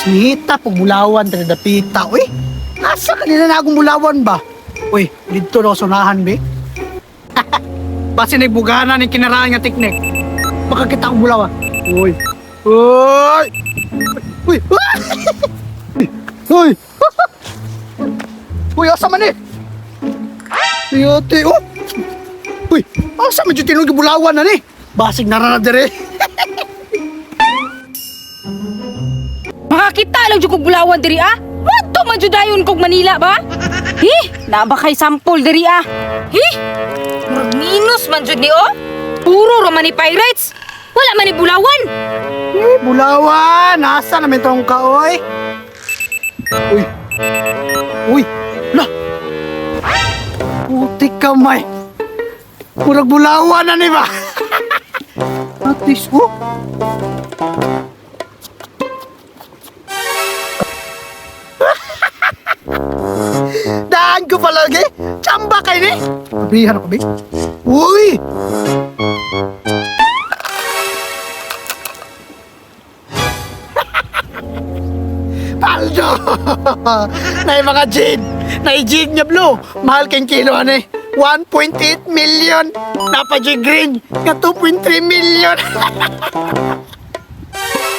Nita pag bulawan taga dapita. Uy, nasa kanila na akong bulawan ba? Uy, dito na sunahan be. Basi nagbugana ng kinaraan nga teknik. Makakita akong bulawan. Uy. Uy! Uy! Uy! Uy! Uy, asa man eh? Yote, oh! Uy, asa man dyan tinog bulawan na ni? Basig narara dire. Makakita lang jud kog bulawan diri ah. Wadto man jud dayon kog Manila ba? Hi, naa ba kay sample diri ah? Hi. Murag minus man jud ni oh. Puro ra man ni pirates. Wala man ni bulawan. Eh, bulawan! Nasa naman itong ka, oy? Uy! Uy! La! Putik kamay! Murag bulawan na ni ba? Atis, oh! Daan ko palagi! Tsamba kay ni! Abrihan ako, be. Uy! Paldo! Nay mga jade! Nay jade niya blue! Mahal kayong kilo ano eh. 1.8 million! Napa jade green! Nga 2.3 million!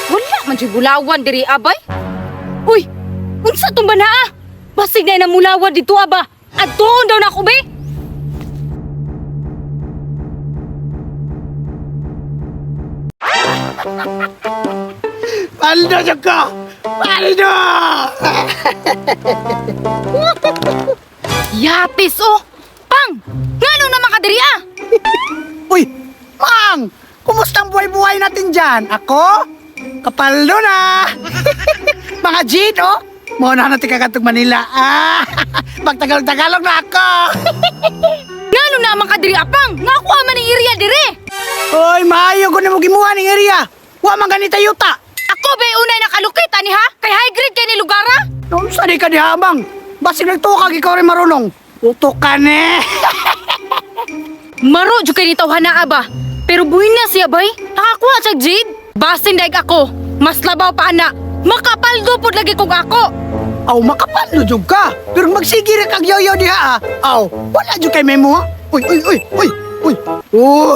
Wala man jud bulawan diri abay. Uy, unsa tong bana ah? Basig na namulawan dito aba. Adtuon daw na ako be. Paldo jud ko! Paldo! Yapis oh. Pang! Ngano naman ka diri ah? Uy! Mang! Kumusta ang buhay-buhay natin dyan? Ako? Kapaldo na! Mga jade oh! Muna na tikakatog Manila. Ah! Magtagalog-tagalog na ako! Ngano naman ka diri apang? Nga ako man ang area diri. Oy, maayo ko na mo gimuha ning area. Wa man ganita yuta. Ako ba unay nakalukit ani ha? Kay high grade kay ni lugara? Noon sa di ka di habang. Basig nagtukag, ikaw rin marunong. Utok ka ni. Maro jud kay ni tawhana aba. Pero buhin na siya bay. Nakakuha siya jade. Basin daig ako. Mas labaw pa ana. Makapaldo pud lagi kog ako. Aw, makapalo jud ka. Pero magsige ra kag yoyo diha ah. Aw, wala jud kay memo ha. Uy, uy, uy, uy, uy. Oh,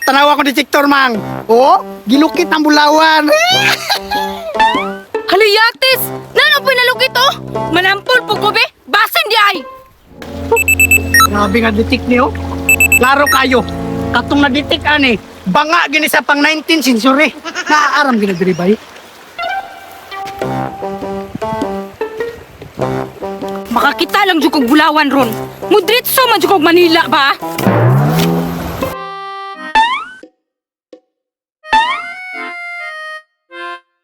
tanawa ko detector mang. Oh, gilukit ang bulawan. Haliyatis! Nano po nalukit oh? Manampol po ko be. Basin di ay. Grabe nga detect niyo. Klaro kayo. Katong na-detect ani, banga gini sa pang 19th century. Naaaram gini diri bay. Makakita lang jud kog bulawan ron. Mudritso man jud kog Manila ba?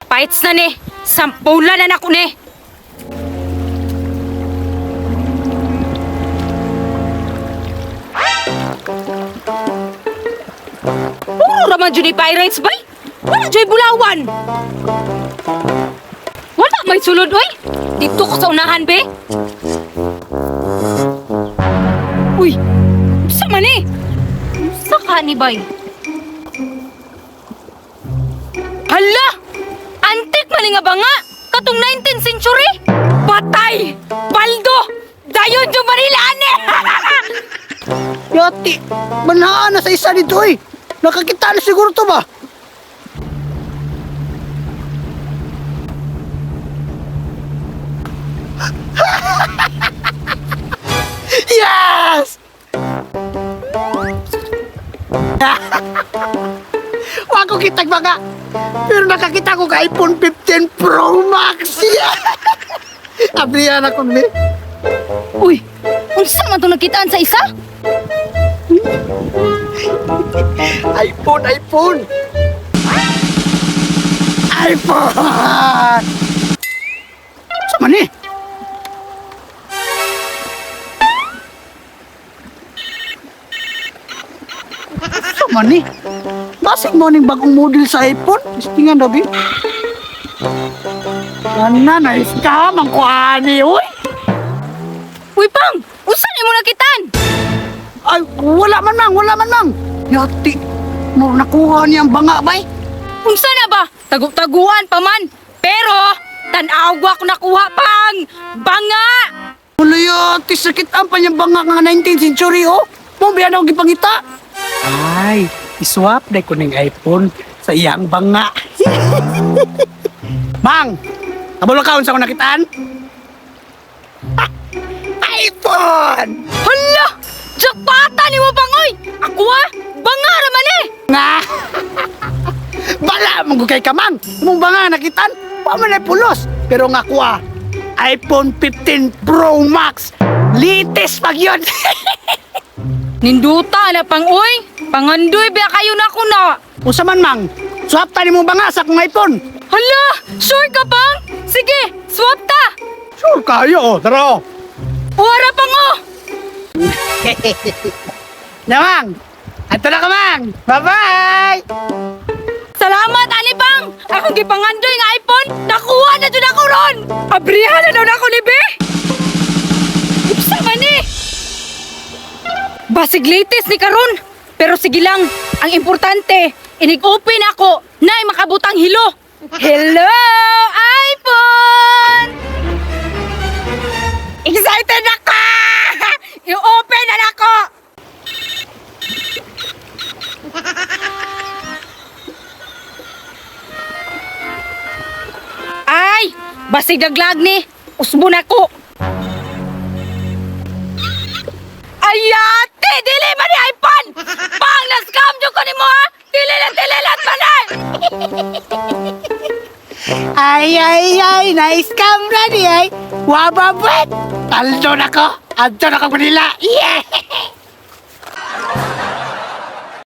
Paits na ni. Sampula na nako ni. Puro raman jud ni pirates bay. Wala jud bulawan. Wala may sulod oy. Dito ko sa unahan be. Uy, sa man eh? Sa ka ni bay? Hala! Antik man nga ba nga? Katong 19th century? Patay! Paldo! Dayon yung Manila ane! Yati, banhaan na sa isa dito eh. Nakakita na siguro to ba? Yes! Wa ko kitag mga. Pero nakakita ko ka iPhone 15 Pro Max. Yeah! Abrihan ako ni. Uy, unsa man itong nakitaan sa isa? iPhone, iPhone. iPhone! Sa man eh? Sa man eh? Basig mo ning bagong model sa iPhone? Istingan daw, bi. Ana, na-scam ang kuhani, uy! Uy, Pang! Unsa ni mo nakitaan? Ay, wala man mang, wala man mang! Yati, mo nakuha niya ang banga, bay. Unsa na ba? Tagu-taguan pa man. Pero, Tanawa ko nakuha, Pang! Banga! Mulaya, sakit ang panyang banga nga 19th century, oh. Mo biyan ako gipangita. Ay, iswap na ko ning iPhone sa iyang banga. Mang, kabalo ka unsa ko nakitaan? Ah, iPhone! Hala! Jackpata ni mo, Pang, oy! Ako ah! Banga raman eh! Nga! Bala mo kay kamang. Imong banga nakitaan, wa man ay pulos. Pero nga kuha, iPhone 15 Pro Max. Latest pag yun. Ninduta na, Pang, oy! Pangandoy ba kayo na ko na? Unsa man mang, swap ta nimo banga sa akong iPhone. Hala! Sure ka, Pang? Sige, swap ta! Sure kayo, oh. Tara, oh. Wara, Pang, oh! Namang, ato na ka, mang. Bye-bye! Salamat, ani Pang! Akong gipangandoy nga iPhone, nakuha na jud ako ron! Abrihan na daw nako ni Be! Unsa man ni? Basig latest ni karon. Pero sige lang, ang importante, inig-open ako, nay makabutang hilo. Hello, iPhone! Excited ako! I-open na nako! Ay, basig daglag ni. Usbo na ko. Ayate, dili man ni iPhone. Pang na scam jud ko nimo ha. Dili na dili lang man. Ay, ay, ay, na-scam na ni ay. Wababet! Taldo na ko! Adto na ko Manila! Yeah!